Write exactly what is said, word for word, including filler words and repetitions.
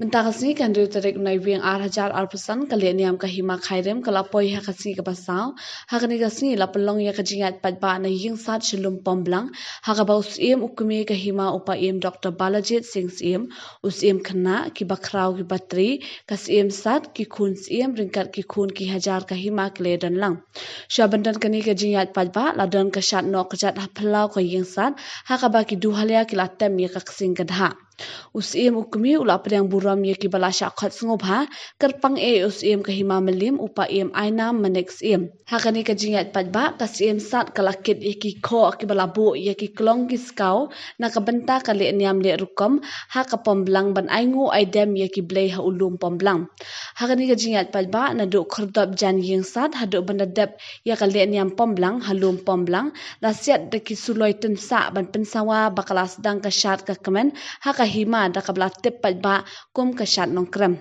Mynta ka sngi ka hynriew tarik u Naiwieng ar hajar arphew san, ka lehniam ka Hima Khyrim ka la poi ha ka sngi kaba saw. Ha kane ka sngi la pynlong ïa ka jingïaid paidbah na ïing sad sha Lum Pom Blang, ha kaba u Syiem u kmie ka Hima u Paiem Doktor Balajied Singh Syiem, u Syiem khynnah, kiba khraw kiba tri, ka Syiem sad, ki khun Syiem ryngkat ki khun ki hajar ka Hima ki la ïadon lang. Shuwa ban don kane ka jingïaid paidbah, la don ka shad noh kjat ha phyllaw ka ïing sad, ha kaba ki duhalia ki la tem ïa ka ksing ka dhah. U Syiem u kmie u la pdiang burom ïa kiba la shah khot sngewbha, kyrpang eh u Syiem ka Hima Mylliem u Paiem Ainam Manik Syiem. Ha kane ka jingïaid paidbah, ka Syiem sad ka la kit ïa ki khoh kiba la buh ïa ki klong ki skaw na ka bynta ka lehniam leh rukom ha ka Pom Blang, ban ainguh aidem ïa ki blei ha u Lum Pom Blang. Ha kane ka jingïaid paidbah, naduh khyrdop jan ïing sad haduh ban da dep ïa ka lehniam Pom Blang ha Lum Pom Blang, la siat da ki suloi tynsah ban pynsawa ba ka la sdang ka shad ka kmen ha ka Hima, da kaba la tip paidbah kum ka Shad Nongkrem.